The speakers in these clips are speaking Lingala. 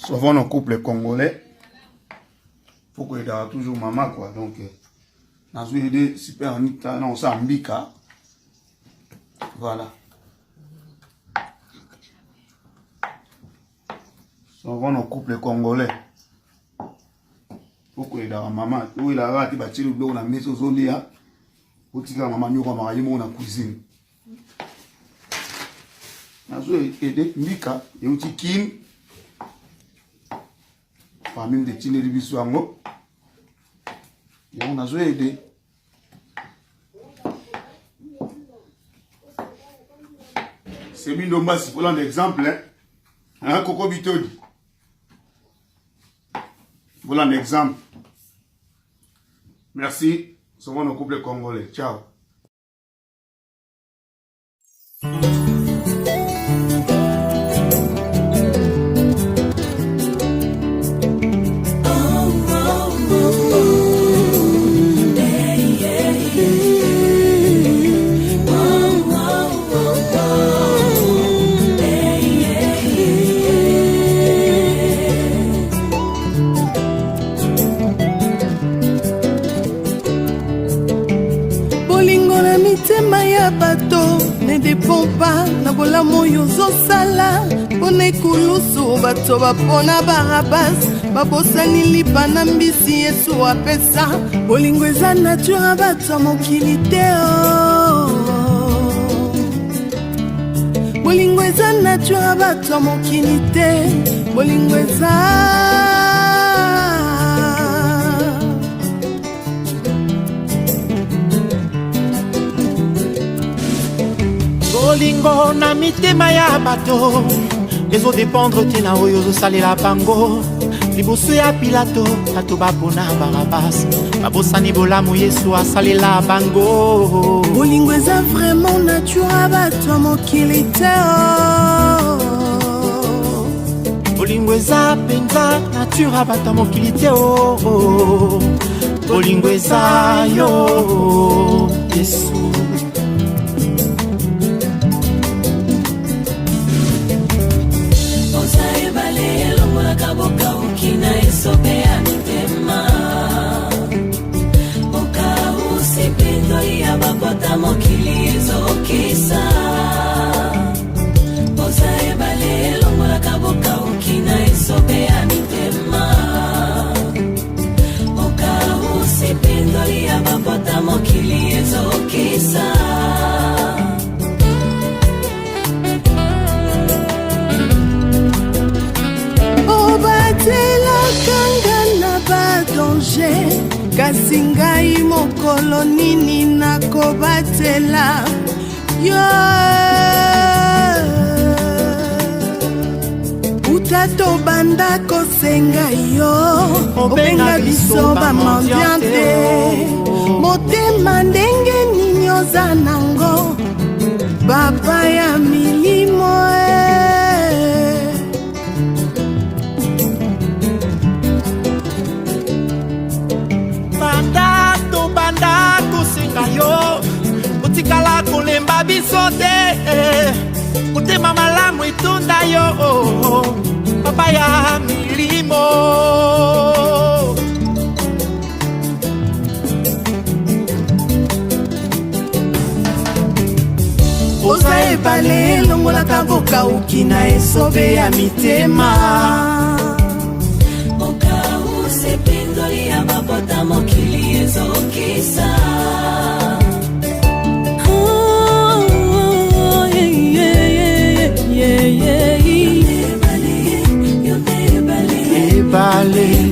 Souvent nos couples congolais, faut koyedaka toujours mama quoi. Donc euh, nazwi aide super anita na osala mbika. Voilà. Souvent nos couples congolais faut koyedaka mama oyelaka te batieli biloko na mesa ozolia otikaka mama nyokamaka ye moko na cuisine. Nazo aide mbika euti kin famille nde etindeli biso yango yango nazo aide. Sebi Ndombasi, kolanda exemple hein, Koko Bitodi, bolanda exemple. Merci, souvent nos couples congolais. Ciao. Bolingo na mitema ya bato ne dépend pas na bolamu oyo ozosala. Mpona ekulusu bato bapona Barabas, babosani lipa na mbisi Yesu apesa. Bolingo eza nature ya bato ya mokili te oh. Bolingo eza nature ya bato ya mokili te. Bolingo eza bolingo na mitema ya bato ezodependre te na oyo ozosalela bango. Liboso ya Pilato bato bapona Barabas, babosani bolamu Yesu asalela bango. Bolingo eza vraiment nature ya bato ya mokili te oh. Bolingo eza mpenza nature ya bato ya mokili te oh. Bolingo eza yo Yesu. Oza ebale elongolaka bokauki na esobe ya mitema, bokausi mpindoli ya bapota mokili ezokisa. Oza ebale elongolaka bokauki na esobe ya mitema, bokausi mpindoli ya bapota mokili ezokisa. Obatelaka nga na badanger, kasi ngai mokolo nini nakobatela yo? Uta tobanda kosenga yo, obenga biso bamandian te. Motema ndenge nini oza nango, papa ya milimo e. Banda tobanda kosenga yo, otikala kolemba biso te. Motema malamu etonda yo, papa ya milimo. Oza ebale elongolaka bokauki na esobe ya mitema, bokausi mpindoli ya bapota mokili ezokisa. Oh, yeah. Ebale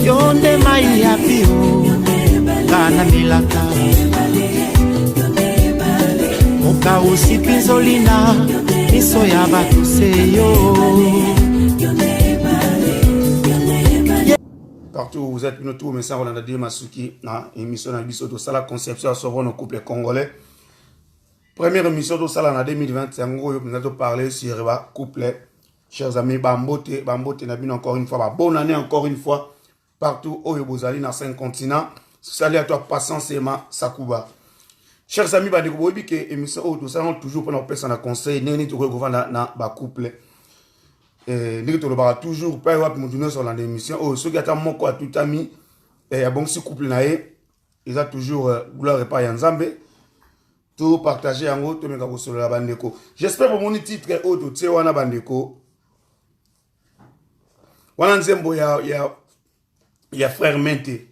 yo nde mai ya pio nga namelaka, mokausi mpinzoli na miso ya bato se yo. Partout où vous êtes, bino tout mesa kolanda Dieu Masuki na émission na biso tosala conception ya Sauvons nos couples congolais. Première émission tosala na 2020 yango oyo mpenza toparle sur ba couple. Chers amis, bambote bambote na bino encore une fois, ba bonne année encore une fois partout oyo bozali na cinq continents. Salut à toi Patience Ema Sakuba. Chers amis, bandeko boyebi ke émission oyo tosala toujours mpona kopesa na conseil ndenge nini tokoki kovanda na ba couple. Eh, ndenge tolobaka toujours mpe wapi moto nyonso alanda émission oyo, soki ata moko atutami, eh, abongisi couple na ye, eza toujours euh, gloire epai ya Nzambe. Topartage yango, tomeka kosolola, bandeko. J'espère bomoni titre oyo totie wana, bandeko. Wana nzembo ya frère Mente,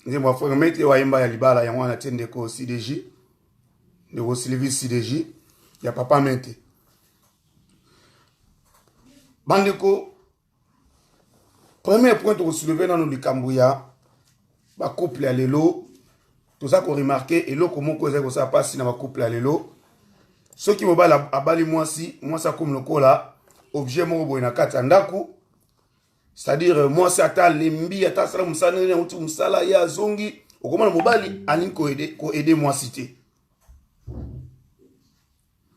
nzembo ya frère Mente oyo ayemba ya libala. Yango wana tie ndeko CDJ, ndeko Sylvie CDJ ya papa Mente. Bandeko, premier point, tokosoulever nano likambo ya bacouple ya lelo. Toza koremarquer eloko moko ezali kosala mpasi na bacouple ya lelo. Soki mobali abali mwasi, mwasi akomi lokola objet moko boye na kati ya ndako. C'est-à-dire, mwasi ata alembi, ata asala mosala ndenge auti mosala, ye azongi, okomona mobali alingi koaider mwasi te.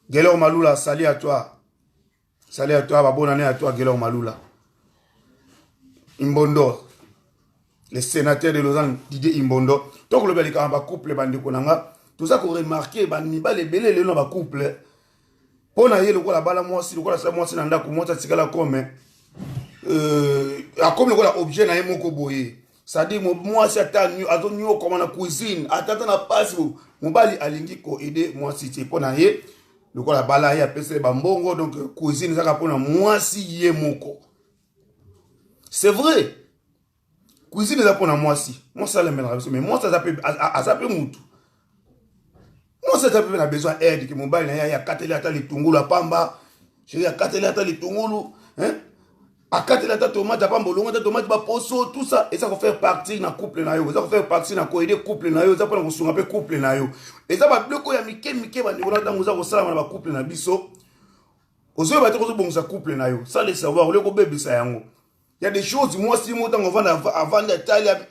Gelor Malula, salut à toi, salut à toi, babonne année à toi, Gelor Malula Imbondo, le sénateur de Lausanne, Didier Imbondo. Tokoloba likambo bacouple. Bandeko na nga, toza koremarquer bamibali ebele lelo na bacouple. Mpo na ye, lokola abala mwasi, lokola asala mwasi na ndako, mwasi atikala comme akomi lokola objet na ye moko boye. C'est-à-dire, mwasi ata azonyokama na cuisine, ata na pasi, mobali alingi koaider mwasi te. Mpo na ye, lokola abala ye, apesele bambongo, donc cuisine ezaka mpona mwasi ye moko. C'est vrai, cuisine eza mpona mwasi, mwasi alemelaka biso, mais mwasi aza mpe mutu. Mwasi aza mpe na besoin aide, ke mobali na ye akateli ata litungulu apamba, chéri akateli ata litungulu, akateli ata tomate apamba, olongo ata tomate baposo. Tout ça eza kofaire partie na couple na yo, eza kofaire partie na koaider couple na yo, eza mpona kosunga mpe couple na yo. Eza babiloko ya mike mike, bandeko na ntango eza kosalama na bacouple na biso, ozoyeba te kozobongisa couple na yo sans le savoir, olie kobebisa yango. Ya des choses, mwasi moko ntango avanda, avandi, atali abi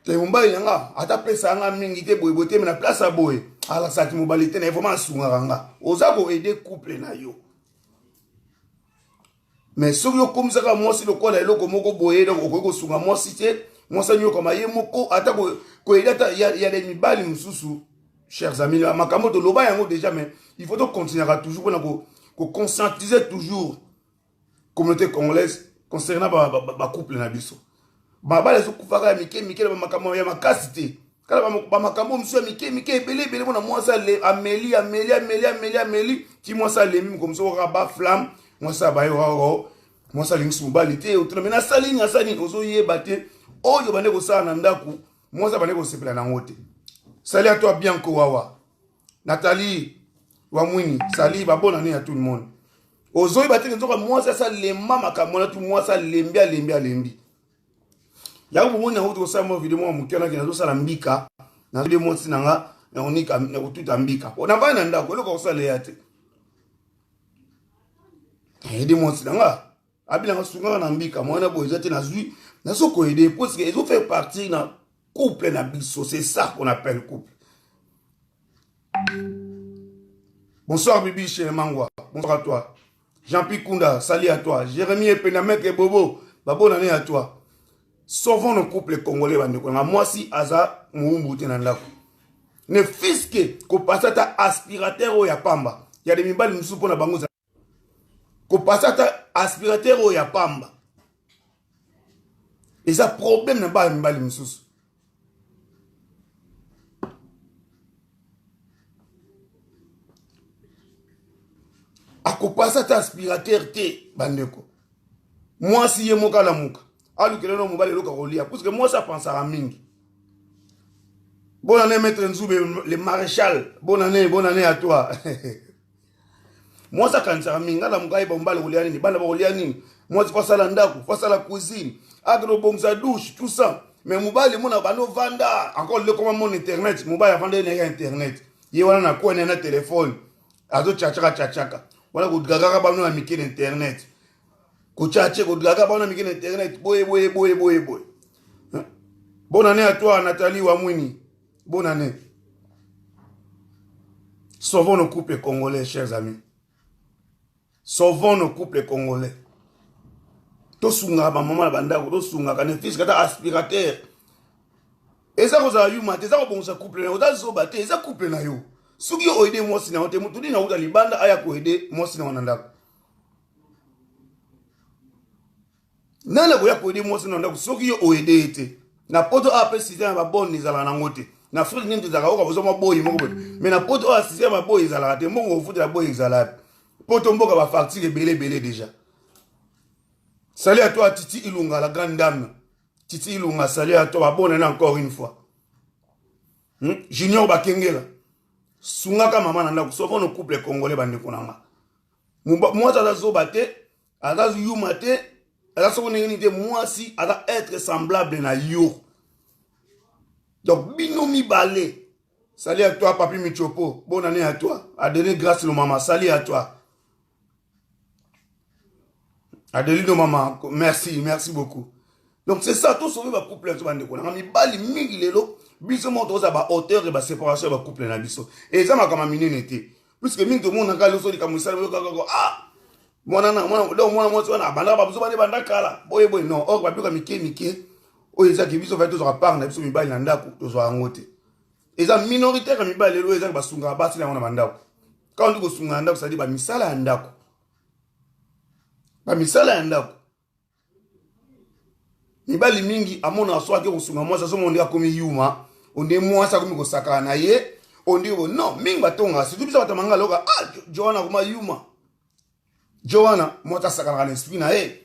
te, mobali na nga ata pesa nga mingi te, boye boye te, me na place ya boye alakisaki mobali te na ye, vraiment asungaka nga. Oza koaider couple na yo. Mais soki okomisaka mwasi lokola eloko moko boye, donc okoki kosunga mwasi te, mwasi anyokama ye moko, ata koaider ata ya de mibali mosusu. Chers amis, makambo toloba yango déjà, mais il faut tocontinuaka toujours mpona koconscientiser toujours communauté congolaise concernant bacouple na biso. Babala ezokufaka ya mike mike, na bamakambo ya makasi te, kala bamakambo mosusu ya mike mike ebele ebele. Mpona mwasi ameli, ameli, ameli, ameli, ameli ti mwasi alembi. Moko mosusu kaka baflamme, mwasi abaye kaka, mwasi alingisi mobali te. Otuna me nasali nini, asali nini? Ozoyeba te oyo bande kosala na ndako, mwasi abande kosepela nango te. Salut à toi, Bianco Wawa, Nathalie Wamwini, salut, babonne année à tout le monde. Ozoyeba te, nzoka mwasi asalemba makambo wana tu, mwasi alembi, alembi, alembi yango. Bomoni yango, tokosala mwa video mwa moke wanaki. Nazosala mbika, nazode mwasi na nga nakonika, nakotuta mbika navandi na ndako, eloko akosala ya te. Aider mwasi na nga, abilanga sungaka na mbika mwana boye eza te, nazwi nazokoaider, puisque ezofaire partie na couple na biso. C'est ça qu'on appelle couple. Bonsoir Bibi chez Mangwa, bonsoir à toi. Jean-Pierre Kunda, salut à toi. Jérémy Ependa, Maître Bobo, bonne année à toi. Sauvons nos couples congolais, bandeko. Na mwasi aza muumbu te na ndako. Ne fût-ce que kopasa ata aspirateur oyo ya pamba. Ya de mibali mosusu, mpona bango kopasa ata aspirateur oyo ya pamba eza problème na bana mibali mosusu. Akopasa ata aspirateur te, bandeko. Mwasi ye moko alamuka, alukela no mobali eloko akolia, puisque mwasi apansaka mingi. Bonne année, maître Nzube le maréchal, bonne année, bonne année à toi. Mwasi akanisaka mingi, alamuka, ayeba mobali kolia nini, bana bakolia nini. Mwasi faut asala ndako, faut asala cuisine, akende obongisa douche, tout ça. Mais mobali mona bando vanda encore lelo koma mona internet. Mobali avanda ye na ye ya internet, ye wana na kwene na telefone, azochachaka chachaka wana, kodraguaka bano ya mike na internet, kochache, kodraguer bano ya mike na internet, boye boye boye boye boye. Bonne année à toi, Nathalie Wamwini, bonne année. Sauvons nos couples congolais, chers amis, sauvons nos couples congolais. Tosungaka bamama na bandako, tosungaka ne fût-ce que ata aspirateur. Eza kozala yuma te, eza kobongisa couple na yo. Oza zoba te, eza couple na yo. Soki yo oaider mwasi na yo te, motu nini auta libanda aya koaider mwasi na yo na ndako? Nani akoya koede mwasi na ndako soki yo oede ye te? Na poto awa mpe système ya babonne ezalaka nango te. Na Afrique nini tozalaka oka bozwa mwa boyi moko boye, mais na poto awa système ya boyi ezalaka te. Mbongo ofutela boyi ezalaka poto, mboka bafacture ebele ebele déjà. Salut à toi Titi Ilunga, la grande dame. Titi Ilunga, salut à toi, bonne année encore une fois. Junior Bakengela, sungaka mama na ndako, soki ono couple congolais bandeko na nga. Mwasi aza zoba te, aza yuma te, aza soko ndenge nini te, mwasi aza être semblable na yo. Donc bino mibale. Salut à toi Papi Michopo, bonne année à toi. Adeline Grâce le mama, salut à toi. Adeline mama, merci, merci beaucoup. Donc c'est ça, tout sauver ba couple na bandeko na mibali mingi lelo biso moko toza ba auteur ya ba séparation ya ba couple na biso. Eza makambo minene te. Puisque mingi tomonaka loso likambo esali kaka ah mwana na mwana donc mwana mwasi wana abandaka babiso bane banda kala boye boye non or babiloko mike mike oyo ezaki biso fai tozwaka part na biso mibali na ndako tozwa yango te. Eza minoritaire ya mibali lelo ezaki basungaka basi na yango na bandako. Kaka ndi kosunga na ndako, c'est-à-dire bamisala ya ndako, bamisala ya ndako. Mibali mingi amonaka so ake kosunga mwasi, azomona nde akomi yuma, onde mwasi akomi kosakana na ye, onde bo non mingi batongaka surtout biso bato manga loka ah Joana akoma yuma. Joana mwasi asakanaka na esprit na ye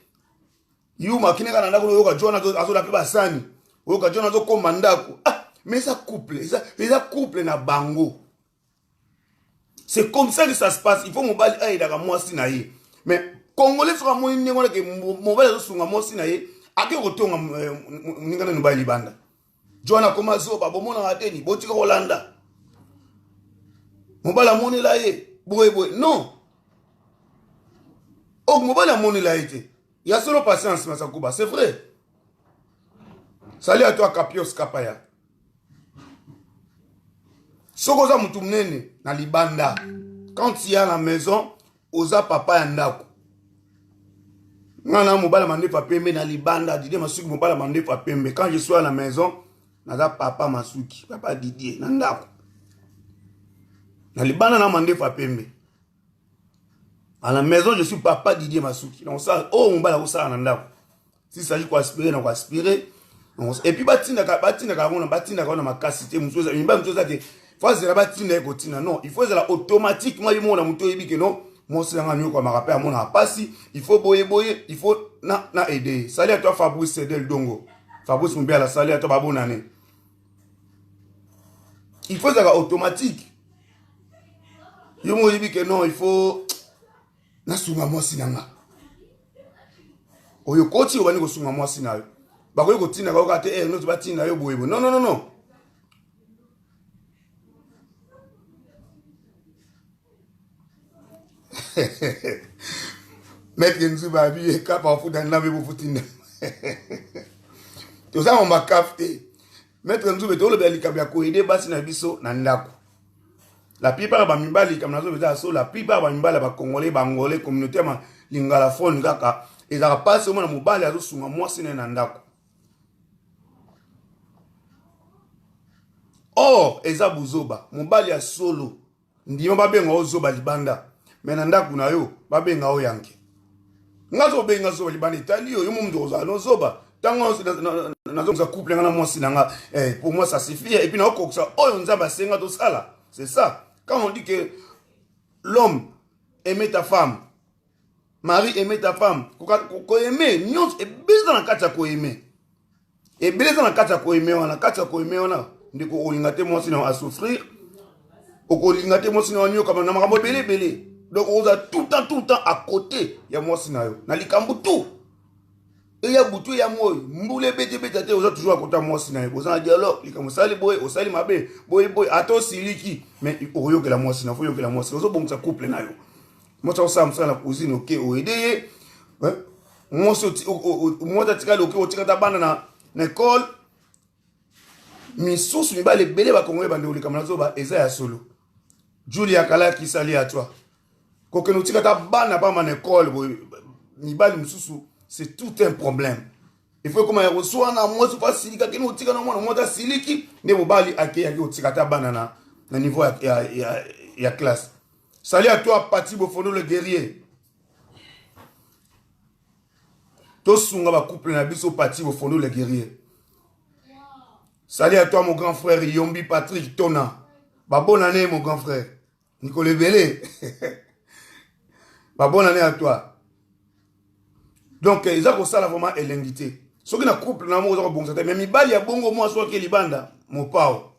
yuma, akende kaka na ndako, oyoka Joana azola mpe basani, oyoka Joana azokomba ndako. Ah mais eza couple, eza couple na bango. C'est comme ça que ça se passe. Il faut mobali ayedaka mwasi na ye. Mais congolais soki amoni ndenge wana ke mobali azosunga mwasi na ye, ake kotonga moninga nanu mobali libanda. Joana akoma zoba, bomonaka te ni botika kolanda. Mobali amonela ye boye boye. Non. Ok, mobali amonela ye te. Ya solo patience Masakuba, c'est vrai. Salut à toi Kapios Kapaya. Soki oza mutu munene na libanda, quand tu es à la maison, oza papa ya ndako. Nga na mobala mandefu ya pembe na libanda, Didier Masuki mobala mandefu ya pembe. Quand je suis à la maison, naza papa Masuki, papa Didier na ndako. Na libanda na mandefu ya pembe. À la maison, je suis papa Didier Masuki. Donc ça, oh mobala kosala na ndako. Si s'agit ko aspirer na ko aspirer. Et puis batindaka batindaka yango na batindaka yango na makasi te mosusu eza mibali mosusu eza te faut azela batinda ye kotinda. Non, il faut ezala automatiquement ye moko na motu oyebi ke non mwasi nanga anyokwamaka mpe amonaka mpasi, il faut boye boye, il faut na aider ye. Salut à toi Fabrice Del Dongo, Fabrice Mubiala, salut à toi, babonane. Il faut ezalaka automatique yo moko oyebi ke non, il faut nasunga mwasi na nga. Oyo koti obandi kosunga mwasi na yo, bakoki kotinda kaka te eh, noti batinda yo boye boye. Non, non, non, non. Maître Nzuba abi ekapa afuta ndambe bofuti ndambe. Toza na makafe te. Maître Nzube, tolobela likambo ya koede basi na biso na ndako. La plupart ya bamibali, likambo nazo eza so, la plupart ya bamibali ya bacongolais, bangolais, communauté ya lingalaphone kaka ezalaka mpasi omona mobali azosunga mwasi na ye na ndako. Or eza buzoba. Mobali ya solo ndima babenga yo zoba libanda, me na ndako na yo babenga yo yanke. Nga azobenga zoba libanda etali yo, yo mo moto kozala no zoba. Ntango nazongisa couple nga na mwasi na nga, eh, pour moi ça suffit. Et puis naokokisa oyo Nzambe asenga tosala. C'est ça. Quand on dit que l'homme aimait ta femme, Marie aimait ta femme, koaime nyonso ebele eza na kati ya koaime, ebele eza na kati ya koaime wana, kati ya koaime wana ndeko okolinga te mwasi na yo asouffrir, okolinga te mwasi na yo anyokama na makambo ebele ebele. Donc okozala tout temps, tout le temps à côté ya mwasi na yo na likambo tout eya butu eya moi, mbula ebeti ebeta te, oza toujours à côté ya mwasi na yo, boza na dialogue, likambo osali boye, osali mabe boye boye, ata osiliki mais okoyokela mwasi na, oyokela mwasi, ozobongisa couple na yo. Mwasi akosala mosala na cuisine, oke oede ye. Mwasi mwasi atikali, oke otika ta bana na ekole. Misusu mibali ebele bakongole bande likambo nazoba eza ya solo. Julia Kalaki, salut à toi. Kokende otika ta bana bama na ekole boye, mibali mosusu c'est tout un problème. Il faut ekoma ya koswana, mwasi po asilika, kende otika na mwana, mwasi asiliki nde mobali akeyaki otika ta bana na niveau ya classe. Salut à toi Pati Bofono le guerrier. Tosunga ba couple na biso Pati Bofondo le guerrier. Salut à toi mon grand frère Yombi Patrick Tona. Ba bonne année mon grand frère. Nicole Ebele. Ba bonne année à toi. Donc eza kosala vraiment elengi te. Soki na couple na moko oza kobongisa te mais mibali ya bongo mwasi oke libanda mopao.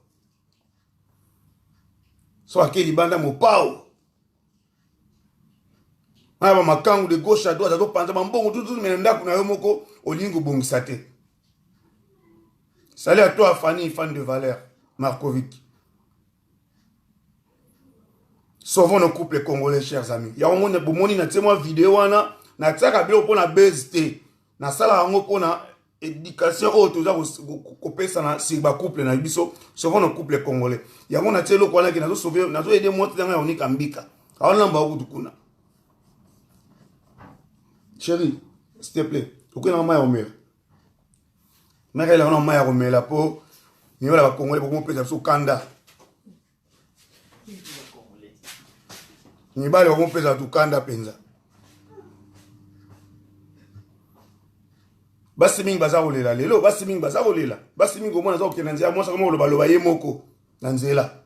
Soki ake libanda mopao. Na ba makangu de gauche à droite azopanza bambongo tutu mais na ndako na yo moko olingi kobongisa te. Salut à toi Fanny, fan de valeur, Markovic. Sauvons nos couples congolais, chers amis. Ya omoni bomoni na tie mwa video wana na tiaka biloko pona buzz te. Na sala yango pona éducation oyo toza kopesa na sur ba couple na biso, sauvons nos couples congolais. Yango na tie eloko wana ke nazo sauver, nazo aider mwasi na ngai ya onika mbika. Awana mba okutu kuna. Chérie, s'il te plaît, okenda mai ya omela. Mère elanga na mai ya komela po mibala ba congolais bokomopesa biso kanda. Mibali bakomopesa bato kanda mpenza. Basi mingi baza kolela lelo, basi mingi baza kolela, basi mingi omona aza kokende na nzela, mwasi akoma kolobaloba ye moko na nzela.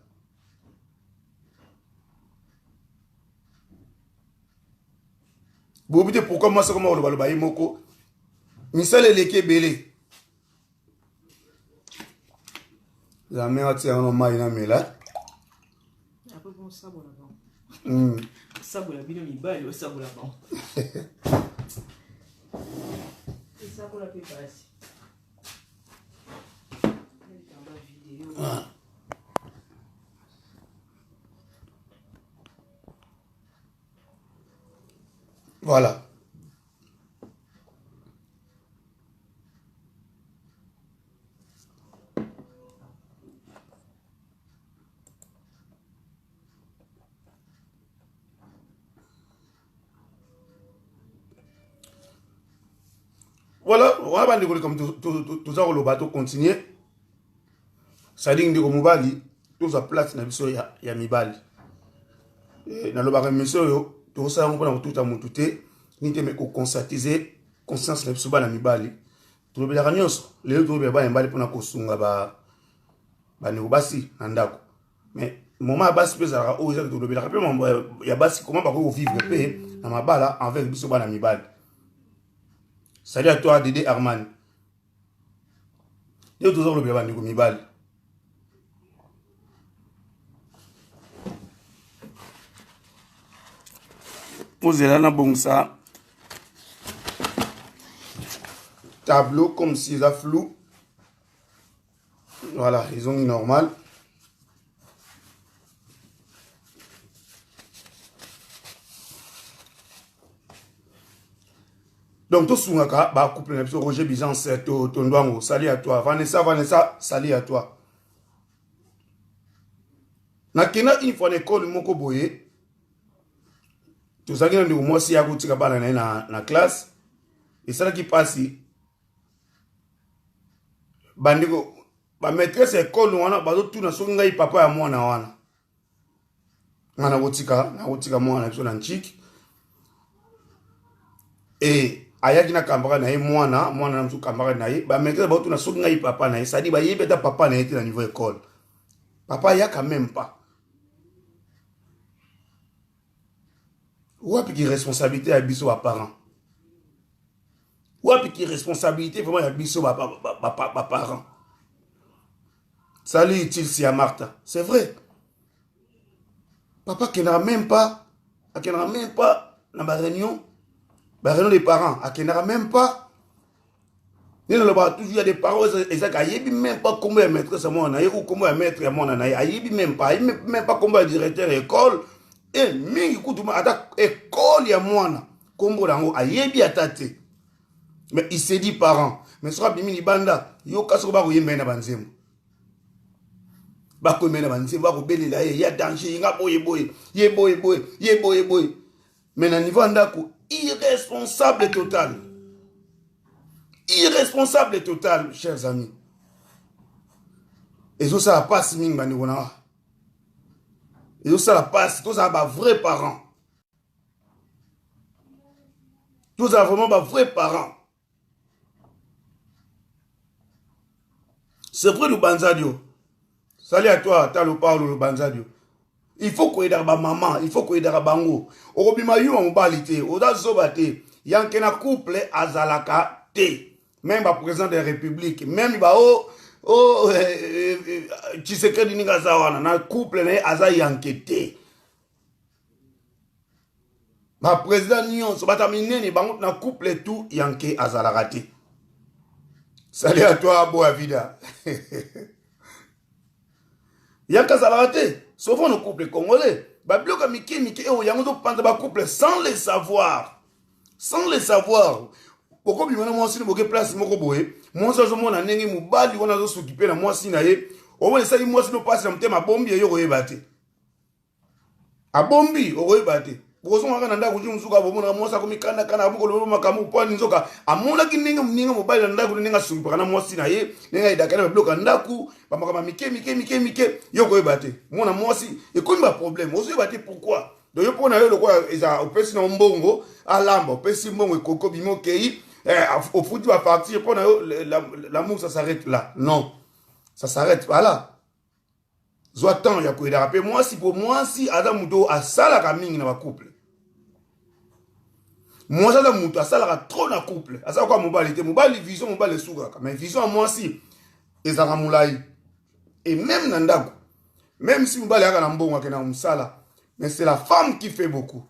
Boyebi te pourquoi mwasi akoma kolobaloba ye moko, misala eleki ebele. Zambe atia yango mai na mela. Sabola bino mibali osabola bango. Esakola mpe basi. Ah. Voilà. Voilà, wana bandeko likambo toza koloba tocontinue cestadire ndeko mobali tozwa place na biso ya, ya mibali e, nalobaka émission oyo tokosala yango mpona kotuta motu te ni te me koconscientiser conscience na biso bana mibali tolobelaka nyonso lelo tolobela bana mibali mpona kosunga ba bandeko basi na ndako mais moment ya basi mpe ezalaka oyo ezaki tolobelaka mpe mambo ya basi comment bakoki kovivre mpe na mabala envers biso bana mibali. Salut à toi Dede Armani. Nde toza kolobela bandeko mibali. Ozela nabongisa tableau comme si eza flou. Voilà, ils ont mis normal. Donc tosungaka ba couple na biso Roger Bizance to Tondwango, salut à toi. Vanessa, Vanessa, salut à toi. Nakenda une fois na école moko boye, tozalaki na ndeko mwasi ya kotika bana na ye na, na classe, esalaki mpasi bandeko ba maîtresse ya école wana bazotuna soki ngai papa ya mwana wana nga nakotika nakotika mwana na biso na ntiki e ayaki na camarade na ye mwana mwana na mosusu camarade na ye ba maîtresse bazotuna soki ngai papa na ye sadi bayebi ata papa na ye te na niveau école papa ayaka même pas wapi ki responsabilité ya biso ba parents wapi ki responsabilité vraiment ya biso ba, ba, ba, ba, ba parents. Salut Tilsia Martha, c'est vrai papa akendaka même pas, akendaka même pas na ba réunion, ba réunion des parents akendaka même pas. Nde nalobaka toujours ya des parents ezaka ayebi même pas kombo ya maîtresse ya mwana na ye ou kombo ya maître ya mwana na ye, ayebi même pas, ayebi même pas kombo ya directeur ya école e mingi kutu ata école ya mwana kombo na yango ayebi ata te, mais il se dit parent. Mais soki abimi libanda yoka soki bakoyemba ye na banzembo, bakoyemba ye na banzembo, bakobelela ye ya danger, nga boye boye, ye boye boye, ye boye boye, mais na niveau ya ndako irresponsable total, irresponsable total. Chers amis, ezosala mpasi mingi bandeko na, ezosala mpasi. Tozala ba vrai parents, tozala vraiment ba vrai parents. C'est vrai, Lubanzadio. Salut à toi, Talo Paulo Lubanzadio. Il faut koyedaka bamama, il faut koyedaka bango. Okobima yuma mobali te, oza zoba te. Yanke na couple azalaka te. Même ba président de la République, même ba o oh, Tshisekedi ninga aza wana na couple na ye aza yanke te. Ba président nyonso bata minene bango na couple tout yanke azalaka te. Salut à toi Boa Vida. Yanke azalaka te. Sauvons nos couples congolais. Babiloko ya mike mike oyo yango topanza ba couple sans le savoir. Sans le savoir. Okobima na mwasi boke place moko boye, mwasi azomona ndenge mobali wana azosokipe na mwasi na ye, omona esali mwasi no pasi na motema, abombi ye, yo koyeba te. Abombi, okoyeba te. Bokozonga kaka na ndako ju mosuku abomonaka mwasi akomi kanda kanda, abokoloba makambo mpo ani nzoka amonaki ndenge moninga mobali na ndako, ndenge asukipaka na mwasi na ye, ndenge ayedaka na babiloko ya ndako, bamakambo mike mike mike mike, yo koyeba te. Mwana mwasi ekomi ba problème, ozoyeba te pourquoi. Donc yo mpo na yo lokola eza opesi na mbongo alamba, opesi mbongo ekoki obimi okei, ofuti ba facture, mpo na yo l'amour ça s'arrête là. Non, ça s'arrête pas là. Zwa temps ya koyedaka mpe mwasi, mpo mwasi aza moto asalaka mingi na bacouple. Mwasi aza moto asalaka trop na couple, aza kwa mobali te. Mobali vision mobali esukaka, mais vision ya mwasi ezalaka molai. Et même na ndako, même si mobali ayaka na mbongo akendaka mosala, mais c'est la femme qui fait beaucoup.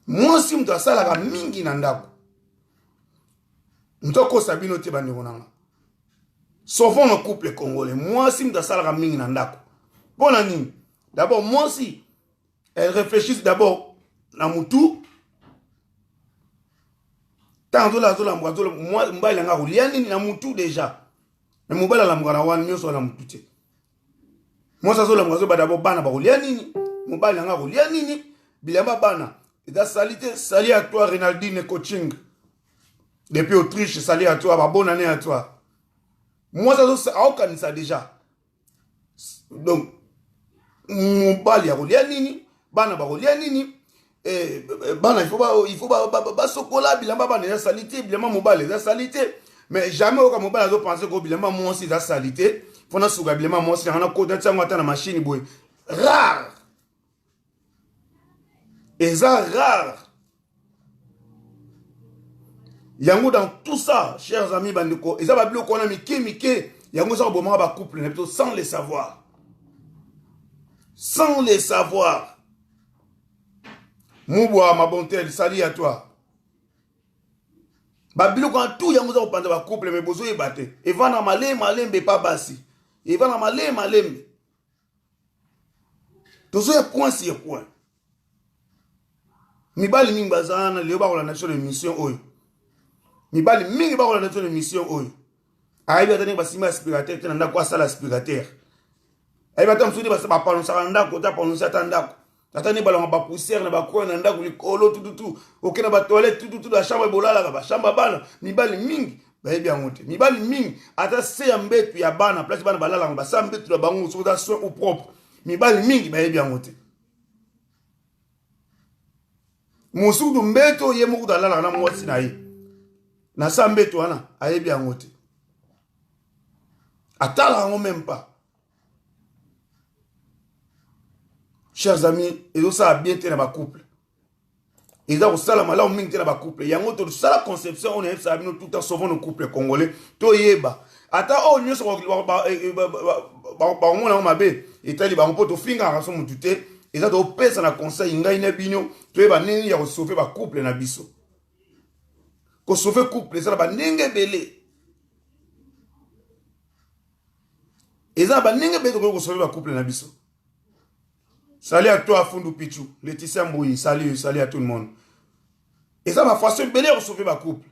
Mwasi moto asalaka mingi na ndako. Moto akosa bino te, bandeko nanga. Sauvons nos couples congolais. Mwasi moto asalaka mingi na ndako. Mpona nini? D'abord mwasi, elle réfléchit d'abord na mutu. Ntango azolambuka, mobali nanga akolia nini na mutu déjà. Mais mobali alamuka na wana nyonso wana mutu te. Mwasi azolamuka, azoba d'abord bana bakolia nini, mobali nanga akolia nini, bilamba bana eza sali te. Salut à toi Renaldine Coaching depuis Autriche, salut à toi, ba bonne année à toi. Mwasi aokanisa déjà donc mobali akolia nini, bana bakolia nini, bana il faut basokola bilamba, bana eza sali te, bilamba mobali eza sali te. Mais jamais oyoka mobali azopense ko bilamba mwasi eza sali te, mpo nasuka bilamba mwasi nanga nakota ntiango ata na machine boye. Rare, eza rare yango. Dans tout ça, chers amis, bandeko, eza babiloko wana mike mike yango eza kobomaka bacouple na biso sans le savoir, sans le savoir. Mubwa ma bonté, salut à toi. Babiloko wana tout yango eza kopanza bacouple, mais bozoyeba te. Evanda malembe malembe epa basi, evanda malembe malembe. Tozoya point sur point. Mibali mingi baza wana lelo bakolanda biso na émission oyo. Mibali mingi bakolanda biso na émission oyo, ayebi ata ndenge basimba aspirateur te na ndako, asala aspirateur. Ayebi ata mosusu te bapanosaka na ndako te, apanonsi ata ndako, ata nde balonga bapoussière na bacoin na ndako likolo tututu, oke na batoilette tututu, bachambre bolalaka, bachambre ya bana. Mibali mingi bayebi yango te. Mibali mingi ata se ya mbetu ya bana, place bana balalaka, basala mbetu na bango soki oza soin ou propre, mibali mingi bayebi yango te. Mosusu mbeto ye moko alalaka na mwasi na ye na sa mbeto wana, ayebi yango te, atalaka yango même pas. Chers amis, ezosala bien te na bacouple, eza kosala malamu mingi te na bacouple. Yango tosala conception oyo nayebisaka bino tout temps: sauvons nos couples congolais. Toyeba ata oyo nyonso bakomona yango mabe, etali bango, mpo tofingaka so motu te. Eza topesa na conseil ngai na bino, toyeba ndenge ya kosauve bacouple na biso. Kosauve couple eza na bandenge ebele, eza na bandenge ebele tokoki kosauve bacouple na biso. Salut à toi Fundu Pichu, Laetitia Mbouyi, salut, salut à tout le monde. Eza bafaçon ebele ya kosauve bacouple.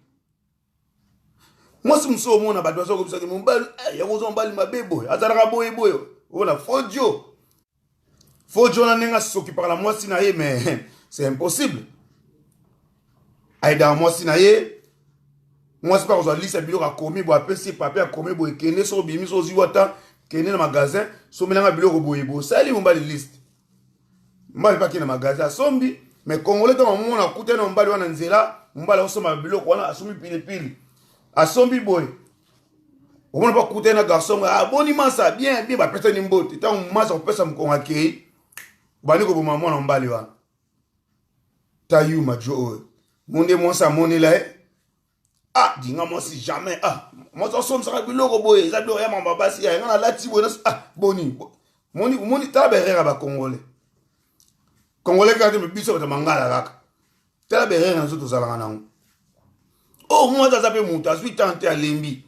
Mwasi mosusu omona bato baza kobisaki mobali yango oza mobali mabe boye, azalaka boye boye. Ona fodio fodio na ndenge asokipaka na mwasi na ye, mais c'est impossible. Ayedaka mwasi na ye, mwasi mpe akozwa liste ya biloko, akomi boye, apesi papier, akomi boye: kende, so obimi, so ozwi wata, kende na magasin, somelanga biloko boye boye. Osali mobali liste, mobali mpe akende na magasin, asombi. Mais congolais, ntango amona akutani na mobali wana nzela, mobali akosomba biloko wana, asombi pilipili, asombi boye. Omona mpo akutani na garçon, aboni ah, masa bien bien, bapesani mbote. Ntango masa kopesa mokongo akei, obandi koboma mwana mobali wana. Tayuma jo oyo monde mwasi amonela ye, ah dinga mwasi jamais, ah mwasi asomisaka biloko boye, eza biloko ya mama basi ya nga nalati boye, ah boni moni moni. Tala baerreur ya bacongolais, congolais kaka te, biso bato mangala kaka. Tala baerreur na biso tozalaka nango. Oyo oh, mwasi aza mpe moto azwi temps te, alembi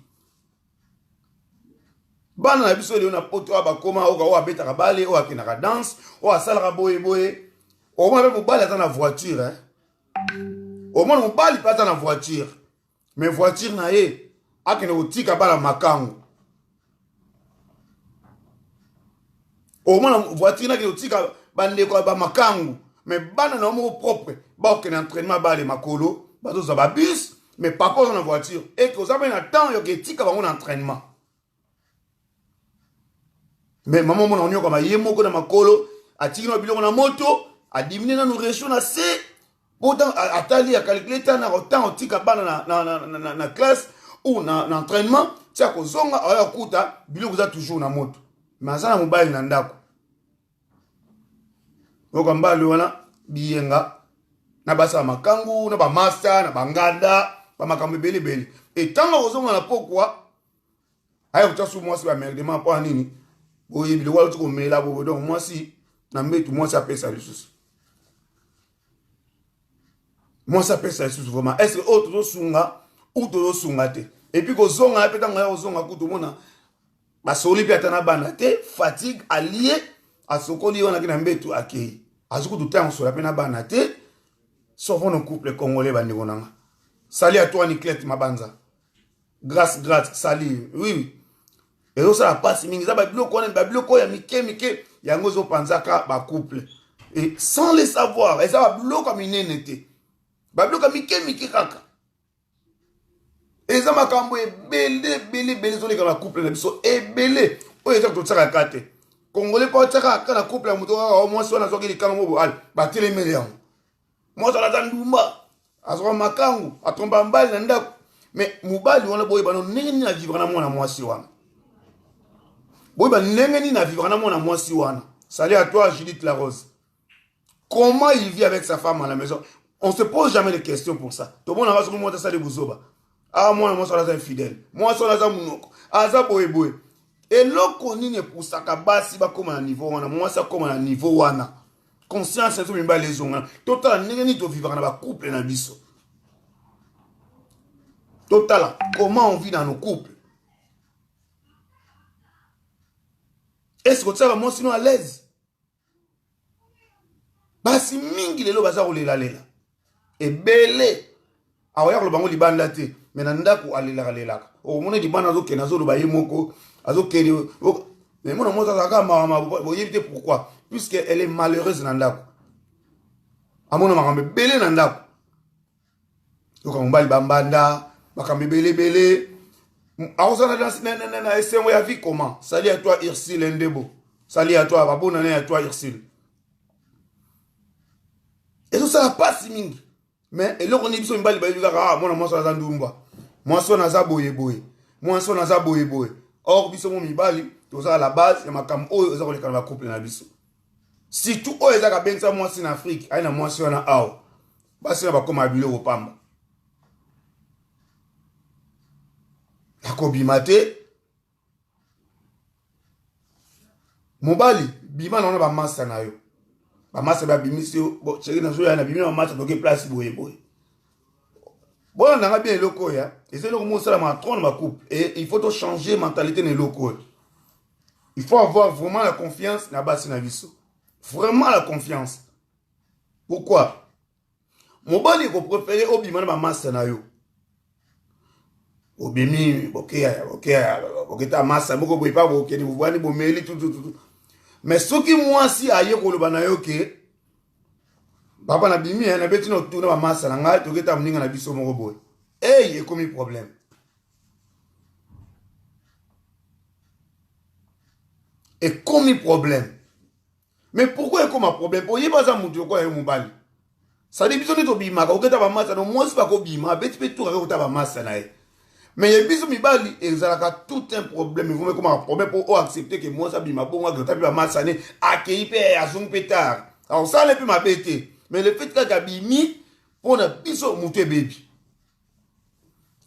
bana na biso lelo na poto oyo bakoma oyo oyo abetaka bale, oyo akendaka danse, oyo asalaka boye boye. Omona mpe mobali aza na voiture, eh? Omona mobali mpe aza na voiture, mais voiture na ye akende kotika bana makangu. Omona voiture nakende kotika bandeko ya bamakangu, mais bana na yo moko propre bakokende entraînement bale makolo, bazozwa babus, mais papa oza na voiture eke oza mpe na temps yoke etika bango na entraînement. Mais mama omona onyokama ye moko na makolo, atiki na biloko na moto, adimine nanu ratio na se po atali akalkule ta na temps otika bana na, na, na, na, na, na classe ou na, na entraînement, ti akozonga aya kuta biloko eza toujours na moto. Mais aza na mobali na ndako, oyoka mbali wana biyenga na basala makangu na bamasta na banganda, bamakambo ebele ebele. Etango akozonga na pokwa, aya kotya su mwasi bamerdema mpo ya nini boye biloko aloti komela boye. Donc mwasi na mbetu, mwasi apesa lisusu, mwasi apesa lisusu. Vraiment, est ce que oyo tozosunga ou tozosunga te? Et puis kozonga ya mpe, ntango ya kozonga kutu omona basoli mpe ata na bana te, fatigue, alie, asokoli ye wana, ake na mbetu, akei, azwi kutu ntango sola mpe na bana te. Sauvons nos couple congolais, bandeko nanga. Sali à toi, Niclette Mabanza, grâce grâce sali. Oui, oui. Ezosala mpasi mingi, eza babiloko wana, babiloko oyo ya mike mike, yango ezopanzaka bacouple et sans le savoir. Eza babiloko ya minene te, babiloko ya mike mike kaka. Eza makambo ebele ebele ebele ezoleka na couple na biso, ebele oyo eza totiaka ka te. Congolais mpo atiaka kaka na couple ya moto kaka mwasi wana azwaki likango moko, ale batelemeli yango. Mwasi wana aza ndumba, azwaka makangu, atrompa mbali na ndako. Mais mobali wana, boyeba no ndenge nini avivre na mwana mwasi wana, boyeba ndenge nini avivre na mwana mwasi wana. Salut à toi, Judith Larose. Comment il vit avec sa femme à la maison? On se pose jamais de questions pour ça. Tomonaka soki mwasi asali buzoba, ah, mwana mwasi wana aza infidèle, mwasi wana aza monoko, aza boyeboye. Eloko nini epusaka basi bakóma na niveau wana, mwasi akóma na niveau wana? Conscience ezo mibali ezongana. Totala ndenge nini tovivaka na bacouple na biso, totala comment on vit dans nos couples. Est ce kotiaka mwasi no à l'aise? Basi mingi lelo baza kolelalela ebele, akoya koloba yango libanda te, me na ndako alelaka lelaka. Okomona libanda azokende, azoloba ye moko, azokende, mais mona mwasi azalaka mawa, boyebi te pourquoi, puisque elle est malheureuse na ndako, amona makambo ebele na ndako. Yoka mobali bambanda makambo ebele ebele, akozala na esengo ya vie comment? Salut à toi, Ursule Ndebo. Salut à toi, babonane ya toi, Ursule. Ezosala mpasi mingi, mais eloko nini biso mibali bayebi kaka, ah, mwana mwasi wana aza ndumba, mwasi wana aza boyeboye, mwasi wana aza boyeboye. Or biso mo mibali toza la base ya makambo oyo eza koleka na bacouple na biso, surtout oyo eza kabengisa mwasi na Afrique aye na mwasi wana awa. Basi na bakoma ya biloko pamba, nakobima te. Mobali, bima na wana bamasa na yo, bamasa babimisi yo, chéri, nazoya, nabimi na bamasa, toke place boye boye. Bona nanga bien, eloko oyo eza eloko moko osalamaka trop na bacouple et il faut tochanger mentalité na eloko oyo. Il faut avoir vraiment la confiance na basi na biso, vraiment la confiance. Pourquoi mobali ekopréféré obima na bamasa na yo? Obimi, bokeya bokeya, boketa masa moko boye pa, bokende, bovwani, bomeli tutututu. Mais soki mwasi aye koloba na yo ke papa, nabimi, nabeti na otuna bamasa na ngai, toketa moninga na biso moko boye, ei, ekomi problème, ekomi problème. Mais pourquoi ekoma problème? Po yeba aza motu lokola yo mobali. Sadi biso nde tobimaka, oketa bamasa no, mwasi bakobima, abeti mpe tour, ake kota bamasa na ye. Mais ya biso mibali ezalaka tout un problème, evomi ekomaka problème mpo oaccepte ke mwasi abima bongo akota mpe bamasane akei mpe azongi mpe tard, akosala mpe mabe te, mais le fait kaka abimi mpo na biso motu ebebi.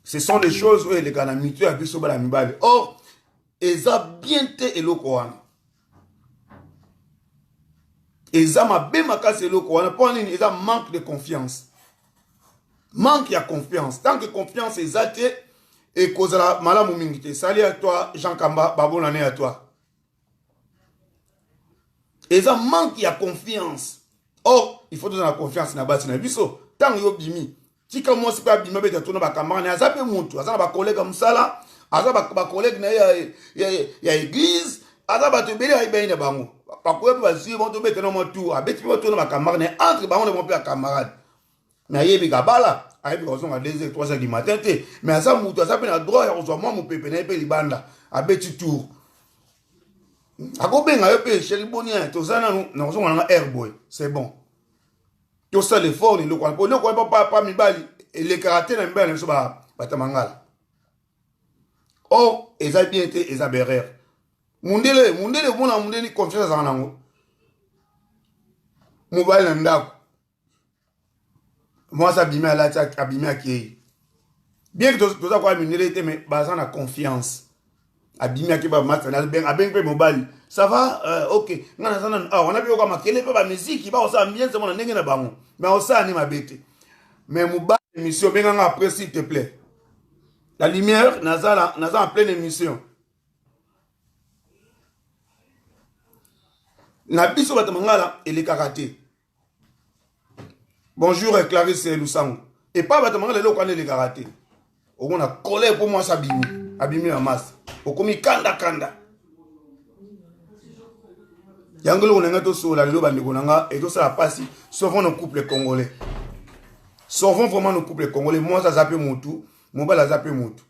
Ce sont des choses oyo eleka na mitu ya biso bana mibali. Or eza bien te, eloko wana eza mabe makasi. Eloko wana mpo nini? Eza manque de confiance, manque ya confiance. Tant que confiance eza te, ekozala malamu mingi te. Salut à toi, Jean Kamba, babonne année à toi. Eza manque ya confiance. Or il faut tozala na confiance na basi na biso. Ntango yo bimi, tika mwasi mpe abima, beta tuna bacamarade. Aza mpe motu, aza na bacollègue ya mosala, aza bacollègue na ye ya église, aza bato ebele ayebi na bango, bakoya mpe bazwi bango, tobeta na mwa tour, abeti mpe batuna bacamarade na ye, entre bango na bango mpe bacamarade. Mais ayebi kabala, ayebi kozonga 2 heures, 3 heures du matin te, mais aza motu, aza mpe na droit ya kozwa mwa mopepe na ye mpe libanda, abeti tour, akobenga yo mpe: "Chéri, boni, toza nanu na kozonga nanga air boy." C'est bon, tosala effort na eloko wana, po eloko wana pa mibali elekaka te na mibali na biso batamangala. Or eza bien te, eza berere. Mundele, mundele, omona mundele, confiance azalaka nango. Mobali na ndako, mwasi abimi, alati, abimi, akei. Bien que toza kwa mindele te, mais baza na confiance. Abimi, ake, bamasa, abengi mpe mobali: "Ça va?" Ok, nga naza nanu awa. Wana mpe yoka makele mpe bamiziki, bakosala ambiance mona ndenge na bango, mais osala ni mabe te. Mais mobali, émission, benganga après, s'il te plaît. La lumière, naza, naza en pleine émission. Na biso bato mangala elekaka te. Bonjour, Clarisse Lusango. Epai bato mangala, eloko wana elekaka te. Omona colère mpo mwasi abimi, abimi na masi, okomi kanda kanda. Yango eloko na ngai tosola lelo, bandeko na nga, etosala mpasi. Sauvons nos couples congolais, sauvons vraiment nos couples congolais. Mwasi aza mpe motu, mobali aza mpe motu.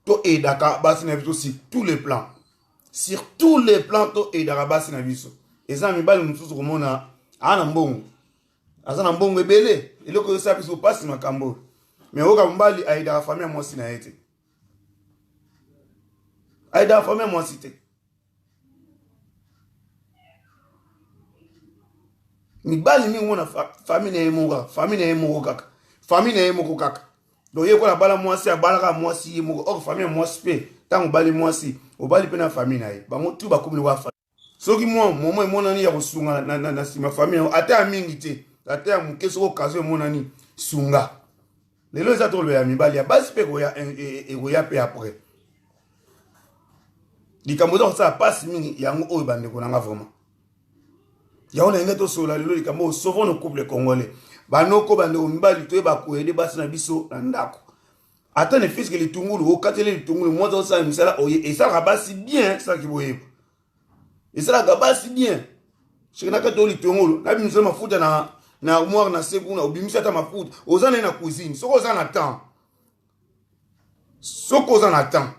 Toaidaka basi na biso sur tous les plans, sur tous les plans toaidaka basi na biso. Eza na mibali mosusu komona aa na mbongo, aza na mbongo ebele. Eloko ezosala biso mpasi, makambo oyo. Mais oyoka mobali aaidaka famille ya mwasi na ye te, aaidaka famille ya mwasi te. Mibali mingi omona famille na ye moko kaka, famille na ye moko kaka, famille na ye moko kaka. Donc ye kola abala mwasi, abalaka mwasi ye moko. Or famille ya mwasi mpe, ntango obali mwasi, obali mpe na famille na ye, bango tu bakomi lokola. Soki mwa momo emonani ya kosunga na nsima famille yango, ata ya mingi te, ata ya moke, soki occasion emonani, sunga. Lelo eza tolobela ya mibali, ya basi mpe ekoya mpe après. Likambo eza kosala mpasi mingi yango oyo, bandeko na nga, vraiment yango na ndenge tosolola lelo likambo oyo: sauvons nos couple congolais. Banoko, bandeko mibali, toyeba koaider basi na biso na ndako, ata ne fût-ce que litungulu, okateli litungulu, mwasi osala misala oye, esalaka basi bien. Esalaki boyeba, esalaka basi bien. Soki na kati oyo litungulu, nabimisa mafuta na armoire na se kuna, obimisi ata mafuta, oza naye na cuisine. Soki oza na temps, soki oza na temps,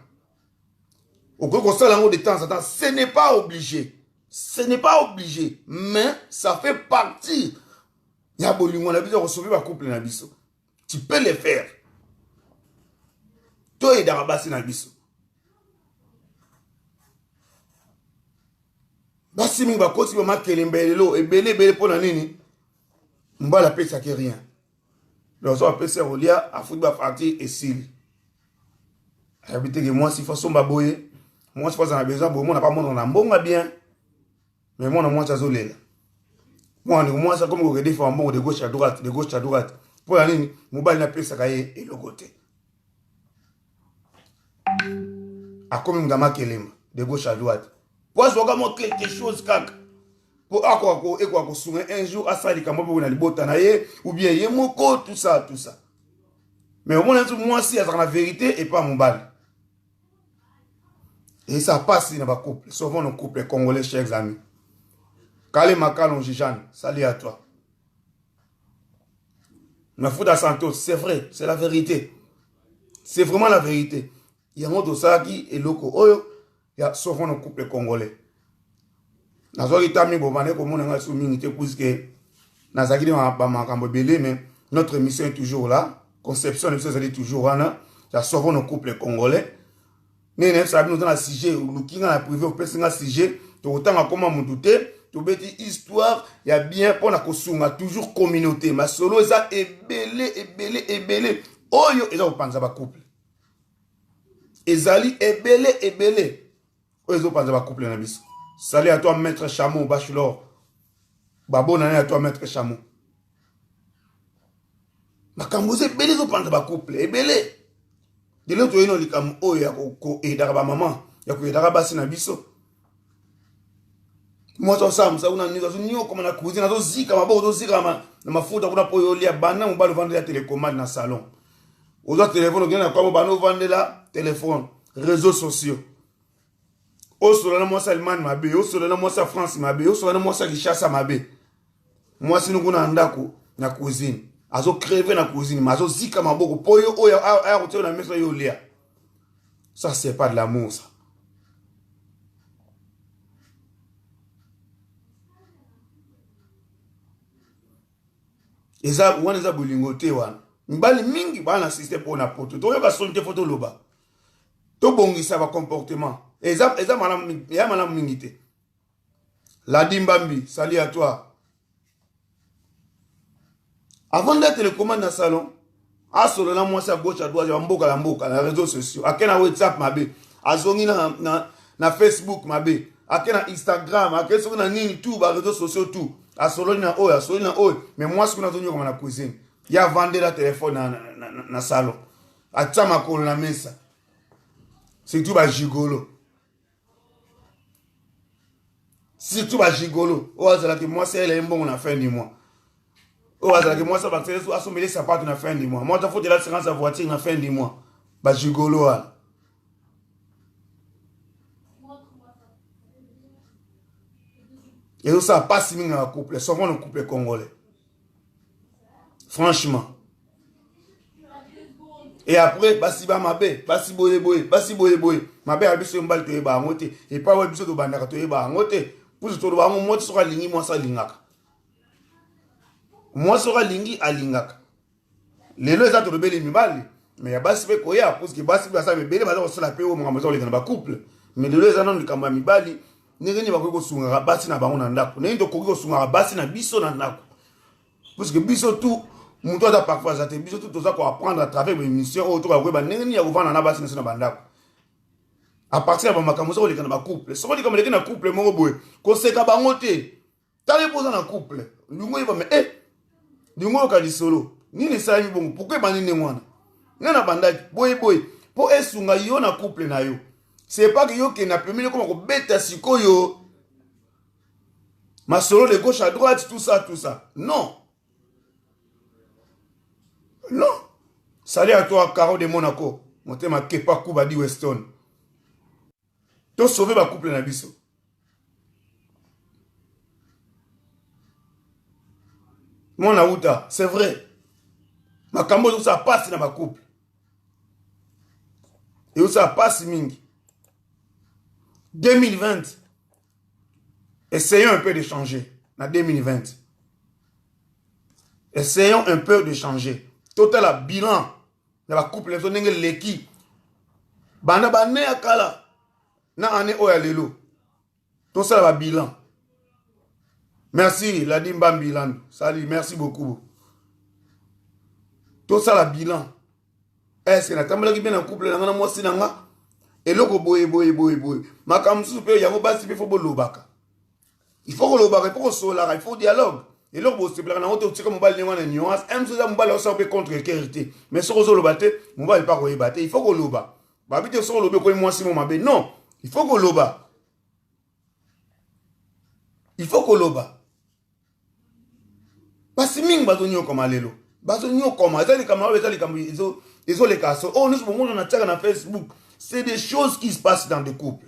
okoki kosala yango de temps en temps. Ce n'est pas obligé, ce n'est pas obligé, mais ça fait partie ya bolingo na biso, ya kosauver bacouple na biso. Tu peux le faire. Toaidaka basi na biso. Basi mingi bakoti bamakelembe lelo ebele ebele. Mpo na nini? Mobali apesaki rien. Donc so apesi ya kolia, afuti bafacture, esili. Ayebi teke mwasi faut asomba boye, mwasi faut aza na besoin boye. Mona pa mona na mbongo bien, mais mwana mwasi azolela. Mwana ndeko mwasi akomi kokedefa mbongo de gauche à droite, de gauche à droite. Mpo na nini? Mobali napesaka ye eloko te. Akomi moto amakelemba de gauche à droite po azwaka mwa quelque chose kaka po akoka ekoka kosunga un jour asala likambo mpe na libota na ye ou bien ye moko, tout ça, tout ça. Mais omona neti mwasi azalaka na vérité epa mobali, et ça passe na bacouple. Sauvons nos couples congolais, chers amis. Kale Makalongi Jeanne, salut à toi. Mafuta Santos, c'est vrai, c'est la vérité, c'est vraiment la vérité. Yango tosalaki eloko oyo ya sauvons nos couples congolais. Nazwaki ta mingi, bobande komona ngai so mingi te puisque nazalaki na bamakambo ebele, mais notre émission est toujours là. Conception na biso ezali toujours wana. Ya sauvons nos couples congolais. Ndenge nayebisaka bino, oza na sujet, oluki nga na privé, opesi nga sujet, tokotanga koma mutu te, tobeti histoire ya bien mpo na kosunga toujours communauté. Masolo eza ebele ebele ebele oyo eza kopanza bacouple, ezali ebele ebele oyo ezopanza bacouple na biso. Salut à toi, maître Chameau Bachelor, babona ya toi, maître Chameau. Makambo eza ebele ezopanza bacouple ebele. Lelo toyei na likambo oyo ya koedaka bamama, ya koedaka basi na biso. Mwasi osala mosala kuna nyonso, azonyokoma na cuisine, azozika maboko, azozika na mafuta kuna mpo oyo olia. Banda mobali ovandela télécommande na salon, ozwa telefone, okende na kwabo, banda ovandela telefone, réseaux sociaux, osola na mwasi Allemagne mabe, osola na mwasi ya France mabe, osola na mwasi ya Kinshasa mabe. Mwasi no kuna na ndako na cuisine, azocrève na cuisine, ma azozika maboko mpo yo oyo aya kotia na mesa, yo olia. Ça, c'est pas de l'amour, ça. Eza wana, eza bolingo te wana. Mibali mingi baa na système oyo na poto. Toyoka soni te, fo toloba, tobongisa bacomportement. Eza malamu, ya malamu mingi te. Ladi Mbambi, salut à toi. Avant nde télécommande na salon, asolola mwasi ya gauche, à droite, ya mboka na mboka, na réseaux sociaux, ake na WhatsApp mabe, azongi na Facebook mabe, ake na Instagram, ake soki na nini, tout ba réseaux sociaux, tout asololi na oyo, asololi na oyo. Mais mwasi kuna azonyokama na cuisine, ye avandela telefone na salon, atia makolo na mesa. Surtout bagigolo, surtout bagigolo oyo azalaki mwasi ayela ye mbongo na fin du mois, oyo azalaki mwasi abakiseli, asombeli sapato na fin du mois, mwasi afutela assurance ya voiture na fin du mois. Bagigolo wana ezosala mpasi mingi na bacouple. Sauvons le couple congolais, franchement. Et après, basi ba mabe, basi boye boye, basi boye boye. Mabe ya biso mobali, toyeba yango te. Epai oyo biso tobandaka, toyeba yango te. Pusu toloba yango, mwasi soki alingi, mwasi alingaka, mwasi soki alingi, alingaka. Lelo eza tolobeli mibali, mais ya basi mpe koya, puisque basi mpe baza ebele, baza kosala mpe oyo makambo eza koleka na bacouple. Mais lelo eza nano likambo ya mibali, ndenge nini bakoki kosungaka basi na bango na ndako, ndenge tokoki kosungaka basi na biso na ndako, puisque biso tout, moto aza parfois aza te. Biso tout toza koapprendre à travers baémission oyo, tokoka koyeba ndenge nini ya kovanda na basi na biso na bandako à partir ya bamakambo eza koleka na bacouple. Soki likambo eleki na couple moko boye, koseka bango te. Tala, mpo oza na couple, lingo oyeba, mais e lingo oyoka lisolo nini esalami bongo, pourquoi ebandi ndenge wana, ngai na bandaki boye boye, mpo esunga yo na couple na yo. C'est pas que yo okende na pembeni, okoma kobeta sikoyo masolo de gauche à droite, tout ça, tout ça. Non, non. Salut à toi, Caro de Monaco, motema kepa kuba di Weston. Tosauve bacouple na biso. Mwana uta, c'est vrai, makambo ezosala pasi na bacouple, ezosala pasi mingi. 2020, essayons un peu de changer. Na 2020, essayons un peu de changer. Totala bilan na bacouple na biso, ndenge eleki banda bane ya kala na année oyo ya lelo. Tosala babilan. Merci, Ladi Mbambi Landu, sali, merci beaucoup. Tosala bilan: est ce que natambolaki bien na couple na nga, na mwasi na nga? Eloko boye boye boye boye. Makambo mosusu mpe yango, basi mpe fo bolobaka. Il faut kolobaka, il faut kosolaka, il faut dialogue. Eloko bosepelaka nango te, otika mobali ndenge wana, nuance mosusu eza mobali osala mpe contre cœur te. Mais soki ozoloba te, mobali mpe akoyeba te. Il faut koloba. Babi te soki olobi, okomi mwasi mo mabe. Non, il faut koloba, il faut koloba. Basi mingi bazonyokoma lelo, bazonyokoma. Eza likambo oyo, eza likambo ezoleka. So oyo nyonso bomona na tiaka na Facebook, c'est des choses qui se passent dans des couples.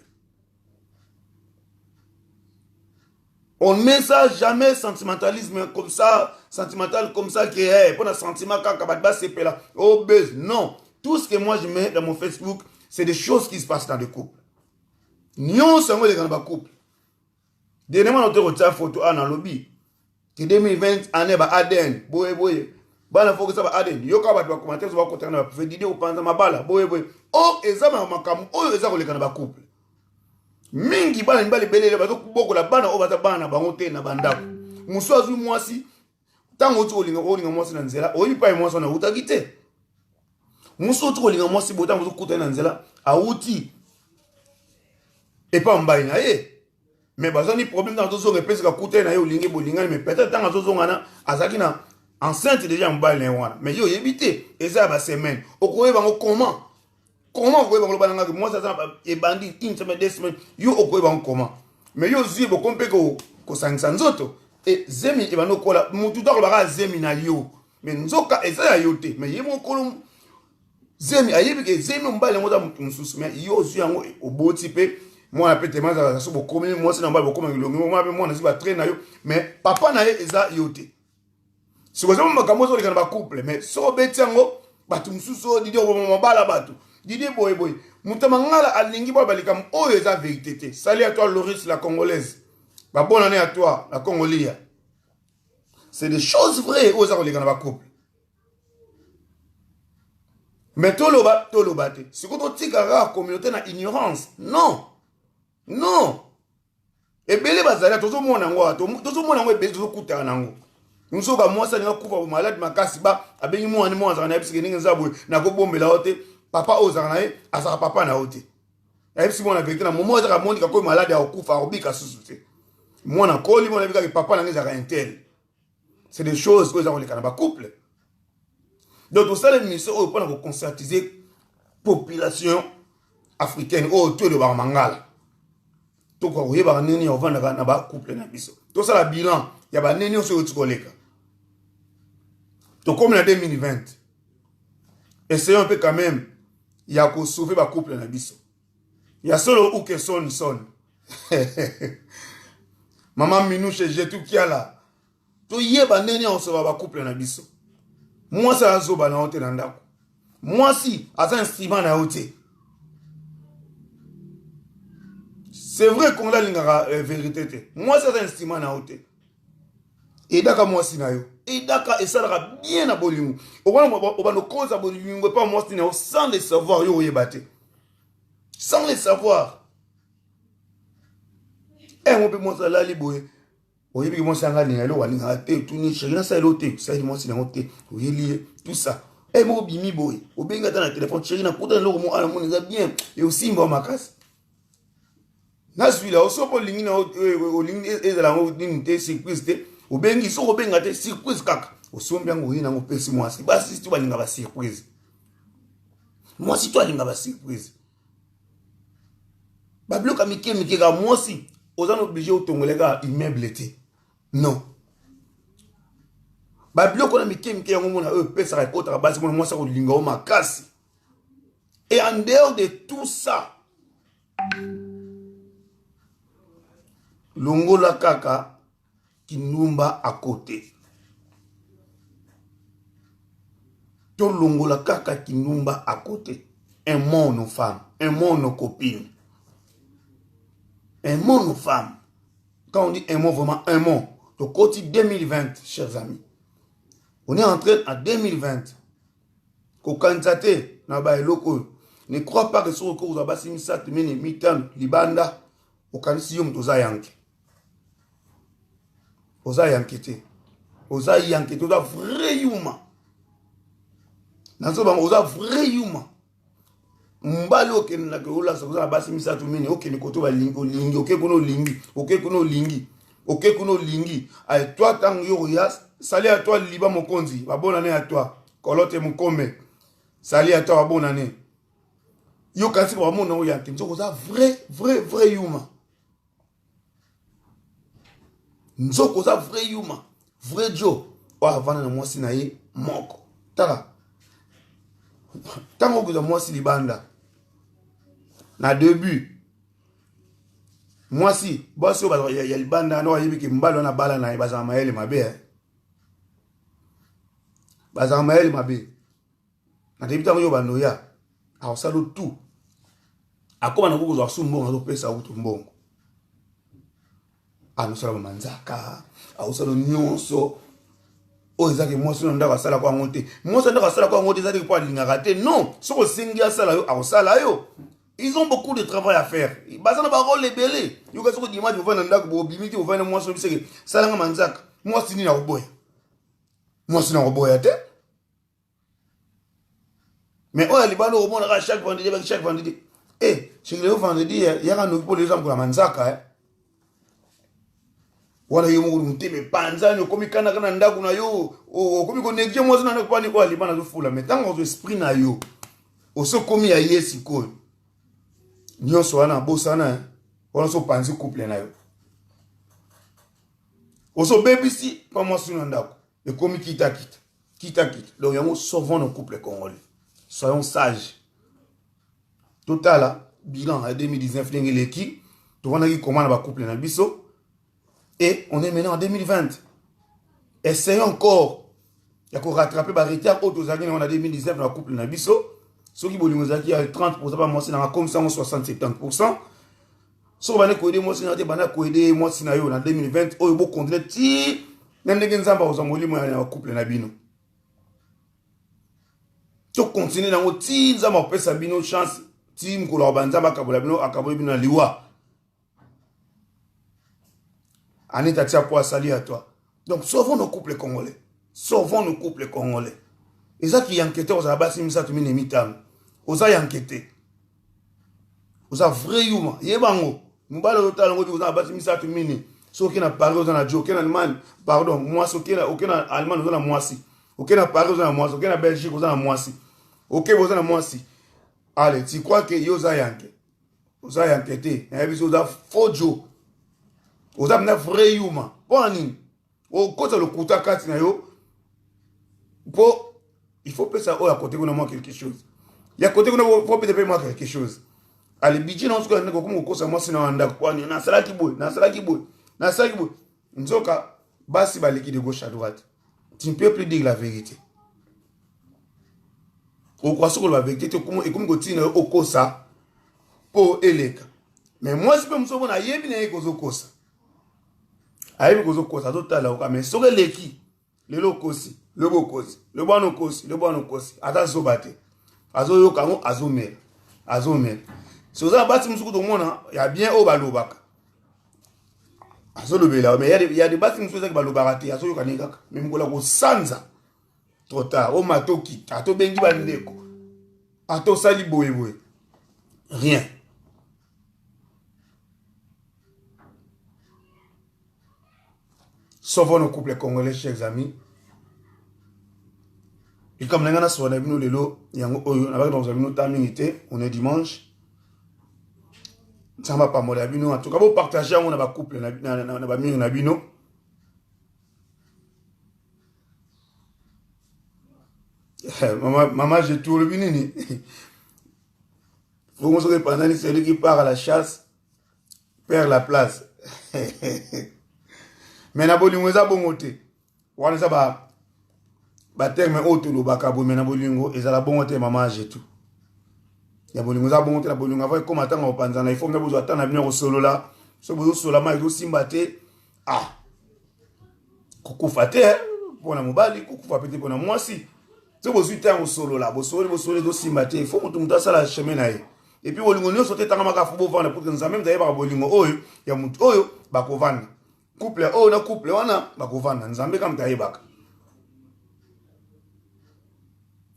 On met ça jamais sentimentalisme comme ça, sentimental comme ça, que hey, pour un sentiment kaka bato basepela obese. Non, tout ce que moi je mets dans mon Facebook, c'est des choses qui se passent dans des couples. Nyonso yango eleka na bacouple. Dernièrement, na te kotia photo a, nalobi ke 2020, année ba ADN boye boye. Bana fokisa ba ADN. Yoka bato ba commentaires ba kotana na ba privé Didier opanza mabala boye boye. Or eza ma makambo oyo eza koleka na ba couple. Mingi bana mibali ebele bazo kobokola bana oyo baza bana na bango te na bandako. Mosusu azwi mwasi ntango oti kolinga olinga mwasi na nzela oyebi pai mwasi wana awutaki te. Mosusu oti kolinga mwasi boye ntango ozokutana na nzela awuti epa mobali na ye. Mais baza ni problème ntango azozonga epesaka kuta ye na ye olingi bolingani mais peut-être ntango azozonga na azalaki na enceinte déjà ya mobali na ye wana mais ye oyebi te eza ya basemaine okoyeba yango comment comment okoyeba yango loba na ngaki mwasi aza ebandi une semaine deux semaines yo okoyeba yango comment mais yo ozwi bokomi mpe kosangisa nzoto e zemi ebandi okola motu to akolobaka zemi na yo mais nzoka eza ya yo te mais ye mokolo zemi ayebi ke zemi mobali yango oza moto mosusu mais yo ozwi yango oboti mpe mwana mpe tema azalaka so bokomi mwasi na mobali bokoma elongi mwana mpe mwana azwi batre na yo mais papa na ye eza yo te sikoyo eza makambo ozoleka na bacouple mais soki obeti yango bato mosusu oyo didi oboma mabala bato didi boye boye moto ya mangala alingi boya balikambo oyo eza verité te sali ya toi loris la congolaise babonane ya toi la congolia c'est des choses vraies oyo eza koleka na bacouple mais toloba toloba te sikoyo totika kaka communauté na ignorance non non ebele bazali tozomona yango awa tozomona yango ebele tozokutana na yango nzoka mwasi alinga kufa malade makasi ba abengi mwana mwana azalaka na ye bisike ndenge eza boye nakobombela yo te papa oyo ozalaka na ye azalaka papa na yo te ayebisi mwana verité na momo azalaka moni kakoyi malade akokufa akobika susu te mwana akoli mwana ayebikaki papa na ngai ezalaka intel C'est des choses oyo eza koleka na ba couple. Donc tosala émission oyo mpona koconscientiser population africaine oyo to elobaka mangala tokoka koyebaka nini ya kovandaka na ba couple na biso. Tosala bilan ya banini nyonso oyo koleka. Tokomi na 2020. Essayons mpe quand même ya kosauve ba couple na biso. Ya solo uke son son. Mama Minouche Jetou Kiala. Toyeba ndenge ya kosoba ba couple na biso. Mwasi azoba na yo te na ndako. Mwasi aza instrument na yo te. C'est vrai qu'on alingaka euh, vérité te. Mwasi aza instrument na yo te. Edaka mwasi na yo. Edaka esalaka bien na bolingo. Obanda okoza bolingo epa mwasi na yo sans le savoir yo oyeba te. Sans le savoir. Eh, mpe mwasi alali boye oyebi ke mwasi yanga alinga eloko alingaka te otuni sheri nasala eloko te osaleli mwasi nango te oyeli ye tout ça e moko obimi boye obengi ata na telefone sheri nakutana eloko moko ana moni eza bien eosimba makasi nazwila oso mpo olingi na eh, olingi ezala yango nini te surprise te obengi soki obenga te surprise kaka osombi yango oye nango opesi mwasi basi to balinga ba surprise mwasi to alinga ba surprise babiloko ya mike mike kaka mwasi oza na oblige otongole kaka immeuble te non babiloko na mike mike yango mona oyo epesaka ekotaka basi mona mwasi akolinga yo makasi et en dehors de tout ça longola kaka kindumba à côté tolongola kaka kindumba à côté aimons nos femmes aimons nos copines aimons nos femmes quand on dit aimons vraiment aimons tokoti 2020 chers amis on est entré en 2020 kokanisa te na ba eloko oyo ne crois pas que soki okoki kozwa basi misato mine mitano libanda okanisi yo moto oza yanke oza yanke te oza yanke te oza vrai yuma nazo bango oza vrai yuma mobali okendaka olasa oza na basi misato mine okende koto olingi oke kuna olingi oke kuna olingi oke kuna olingi aye toi ntango yo oya sali ya toi liba mokonzi babonane ya toi kolote mokome sali ya toi babonane yo kasi bamona oyo yanke nzoko oza vrai vrai vrai yuma nzoko oza vrai yuma vrai jo oyo avanda na mwasi na ye moko tala ntango okozwa mwasi libanda na debut mwasi basi oyo bazalaka ya libanda wana oyebi ke mobali wana abala na ye bazalaka mayele mabe eh. bazalaka mayele mabe na debut ntango yo banda oya akosala tout akoma na kokozwa su mbongo azopesa kutu mbongo anosala bamanzaka akosala nyonso. Oyo ezaki mwasi na ndako asalaka yango te. Mwasi na ndako asalaka yango te eza te mpo alingaka te. Non, soki osengi asala yo, akosala yo. Ils ont beaucoup de travail à faire. Baza na ba rôle ebele. Yoka soki dimanche bovanda na ndako bobimi te bovanda mwasi obiseke salanga manzaka. Mwasi nini akoboya? Mwasi na koboya te. Mais oyo ya libanda okomonaka chaque vendredi baki chaque vendredi. Eh, soki lelo vendredi yaka noki mpo lelo eza mokolo ya manzaka eh. Wana yo moko motema epanzani okomi kanaka na ndako na yo okomi koneglige mwasi na ndako pani oyo ya libanda azofula mais ntango ozwa esprit na yo osokomi ya ye sikoyo nyonso wana abosana eh. Wana so opanzi couple na yo osobebisi mpa mwasi na ndako ekomi kitakita kitakita. Donc yango sauvons nos couples congolais, soyons sages. Totala bilan ya 2019 ndenge eleki, tovandaki koma na bacouple na biso et on est maintenant en 2020. Essayons encore ya korattraper baretard oyo tozalaki nango na 2019 na bacouple na biso. Soki bolingo ezalaki ya 30 ba mwasi nanga komisa yango 60 70. Soki obandi koyede mwasi na yo te, banda koyede mwasi na yo na 2020 oyo bokontinue ti na ndenge Nzambe akozwa molimo ya couple na bino. Tokontinue nango ti Nzambe akopesa bino chance, ti mokolo ya banzambe akabola bino, akaboli bino na liwa. Anita tia po asali ya toi. Donc sauvons nos couples congolais, sauvons nos couples congolais. Eza ki yanke te kozala basi misato mine mitano, oza yanke te, oza vrai yuma, yeba yango. Mobali ozotala yango oza na basi misato mine, soki oke na Paris oza na jo, oke na Allemagne, pardon mwasi, oke na Allemagne oza na mwasi, oke na Paris oza na mwasi, oke na Belgique oza na mwasi, oke oza na mwasi. Allez, tu crois que yo oza yanke? Oza yanke te, nayebi so oza faux jo, oza mpenza vrai yuma. Mpo na nini okota lokuta kati na yo? Mpo il faut pesa oyo akote kuna mwa quelque chose ya kote kuna, faut pesa mpe mwa quelque chose. Ale budget na osuka ndako, okomi kokosa mwasi na ndako kwani nasalaki boye, nasalaki boye, nasalaki boye. Nzoka basi baleki de gauche à droite. Tu ne peux plus dire la vérité. Okoka soki koloba vérité te, ekomi kotina yo okosa mpo eleka. Mais mwasi mpe mosusu omona ayebi na ye kozokosa, ayebi kozokosa, azotala oka. Mais soki eleki lelo okosi, lobi okosi, lobi wana okosi, lobi wana okosi, ata zoba te, azoyoka yango, azomela, azomela. So oza na basi mosuku tomona ya bien oyo balobaka, azolobela. Mais ya de basi mosusu ezaki balobaka te, azoyoka ndenge kaka. Mais mokolo ya kosanza trop tard, omata okita, ata obengi bandeko, ata osali boye boye, rien. Sauvons nos couples congolais, chers amis. Likambo na ngai nasola na bino lelo yango oyo, nabaki nakozwa bino ta mingi te, on est dimanche. Nzambe apambola bino. En tout cas bopartage yango na bacouple na bamire na bino. Mama, mama, je tourne nini bongo soki epandani, celui qui part à la chasse perd la place. Mais na bolingo eza bongo te. Wana eza ba baterme oyo tolobaka boye, mais na bolingo ezala bongo te. Mama Jetu, ya bolingo eza bongo te. Na bolingo avant ekóma ntango kopanzana, il faut mpe bozwa ata na bino ya kosolola. Soki bozosola mai ezosimba te, ah, kokufa te mpona mobali, kokufa pe te mpona mwasi. Soki bozwi te ya kosolola, bosololi, bosololi, ezosimba te, il faut moto moto asala chemin na ye. Et puis bolingo nyonso te etangamaka, fo bovanda pour que Nzambe moto ayebaka bolingo oyo ya moto oyo bakovanda, couple oyo na couple wana bakovanda, Nzambe kaka moto ayebaka.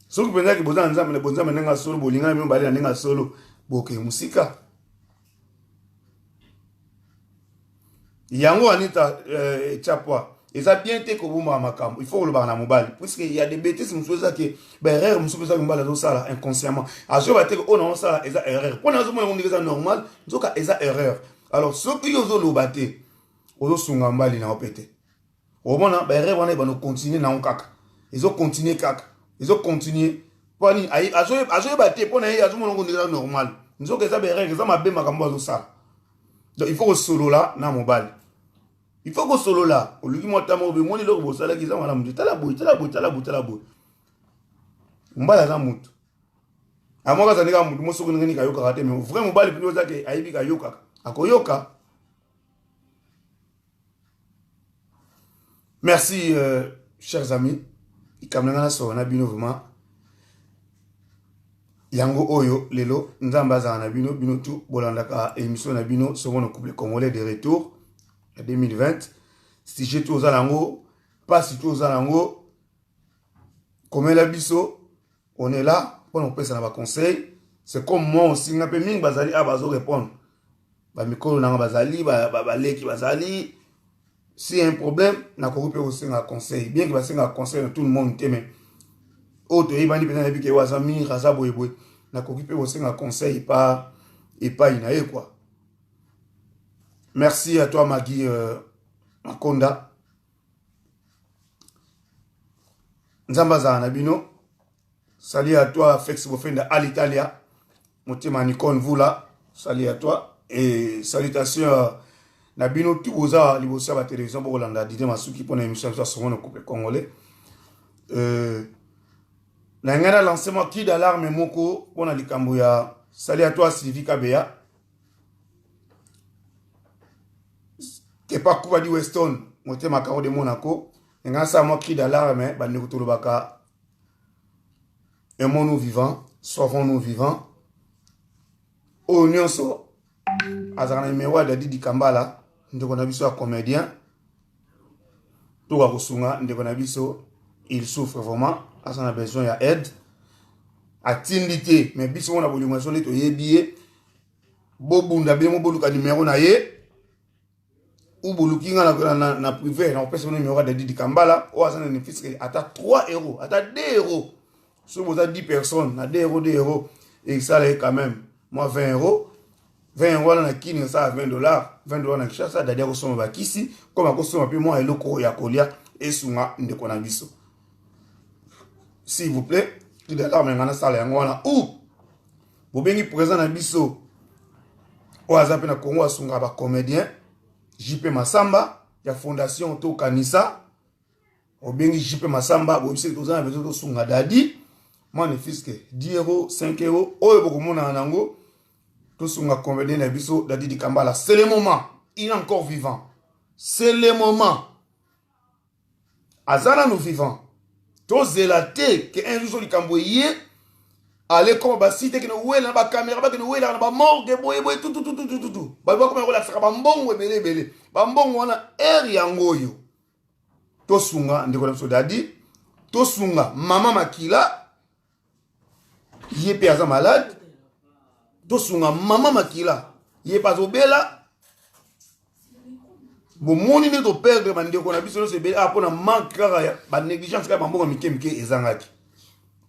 Soki mpenzaki boza na Nzambe na bonzambe ndenge ya solo, bolingana bino bale na ndenge ya solo, bokee mosika. Yango Anita Chapwa, eza bien te kobomaka makambo, il faut kolobaka na mobali, puisque ya des bêtises mosusu eza ke baerreur mosusu eza mobali azosala inconsciemment, azoyeba te ke oyo naosala eza erreur, mpona azomona yango ndenge eza normal, nzoka eza erreur. Alors soki yo ozoloba te, ozosunga mobali na yo mpe te. Omona baerreur wana ebanda okontinue nango kaka, ezokontinue kaka, ezokontinue. Mpo nini azoyeba te? Mpo na ye azomona yango ndenge eza normal, nzoka eza baerreur, eza mabe makambo azosala. Donc il faut kosolola na mobali, il faut kosolola. Oluki mwa tama obe omoni eloko bosalaki eza malamu te, tala boye, tala boye, tala boye, tala boye. Mobali aza motu amoko, azali kaka motu mo soki ndenge nini kayokaka te. Mais vrai mobali mpini oza ke ayebi kayokaka, akoyoka. Merci. Chers amis, likambo na ngai nasolola na bino vraiment yango oyo lelo. Nzambe azala na bino, bino tu bolandaka émission na bino Sokono Couple Congolais de retour ya 2020. Sujet tu oza nango, mpasi tu oza nango, komela biso, on est là mpona kopesa na baconseil. C'est comme moi aussi, nga mpe mingi bazali awa bazo répondre, bamikolo nanga bazali, baleki bazali. Si un problème, nakoki mpe kosenga conseil, bien que basengaka conseil na tout le monde te, mais oyo toyebani mpenza, nayebi ke oyo aza mire, aza boyeboye, nakoki mpe kosenga conseil epa epai na ye quoi. Merci à toi, Magui Makonda. Nzambe azala na bino. Salut à toi, Fex Bofenda à l'Italia, motema Nicole Vula, salut à toi et salutations na bino tu boza liboso ya batelevizio bokolanda Didie Masuki mpona émission ya biso ya Songo na Couple Congolais. Na ngai na lance mwa cri d'alarme moko mpona likambo ya, salut à toi, Sylvie Kabeya Kepa Kuba di Weston, motema Caro de Monaco. Na ngai nasala mwa cri d'alarme, bandeko. Tolobaka aimons-nous vivants, sauvons-nous vivants. Oyo nyonso azalaka na numero ya Dadi Dikambala, ndeko na biso ya comédien, toka kosunga ndeko na biso. Il souffre vraiment, aza na besoin ya aide. Atindi te, mais biso ngo na bolingo na biso nde toyebi ye. Bobunda bino mo boluka numero na ye ou boluki nga na privé, na kopesa bino numero ya Dadi Dikambala. Oyo aza na ne ata 3 euro, ata 2 euro, soki boza 10 personnes na 2 euro, 2 euro esala ye quand même mwa 20 euro. 20 euro wana na Kini esala 20 dollars. 20 dollars na Kinshasa, Dadi akosomba bakisi comme akosomba mpe mwa eloko ya kolia, esunga ndeko na biso, s'il vous plaît. D'alarme nga nasala yango wana. Ou bobengi président na biso oyo aza mpe na Congo, asungaka bacomédien, JP Masamba ya Fondation Tokanisa. Obengi JP Masamba, boyebisaki toza na besoin tosunga Dadi mwana fiske, 10 euro, 5 euro oyo bokomonana nango, tosunga comédien na biso Dadi Dikambala. C'est le moment, il est encore vivant, c'est le moment, aza nanu vivant. Tozela te ke un jour so likambo eye ale koma basite kende wela na bacaméra, bakende welaka na bamorgue boyeboye tutututututu, bato bakoma kolakisaka bambongo ebele ebele. Bambongo wana ere yango oyo tosunga ndeko na biso Dadi, tosunga mama Makila, ye mpe aza malade. Tosunga mama Makila, ye mpe azobela. Bomoni nde toperdre bandeko na biso nyonso ebele awa mpona manque kaka ya banégligence, kaka bambongo mike mike ezangaki.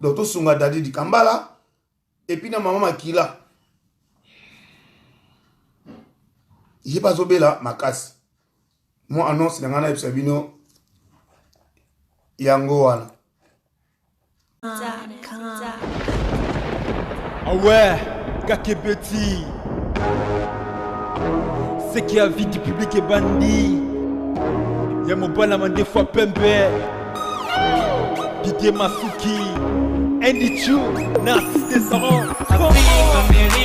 Donc tosunga Dadi Dikambala et puis na mama Makila, ye mpe azobela makasi. Mwa annonce na ngai nayebisa bino yango wana. Ah ouais, Kakebeti. Ce qui a vie du public est bandit. Ya mobala mandefu pembe. Didier Masuki. Andy Chu. Narcisse Desarons. Afrique, Amérique.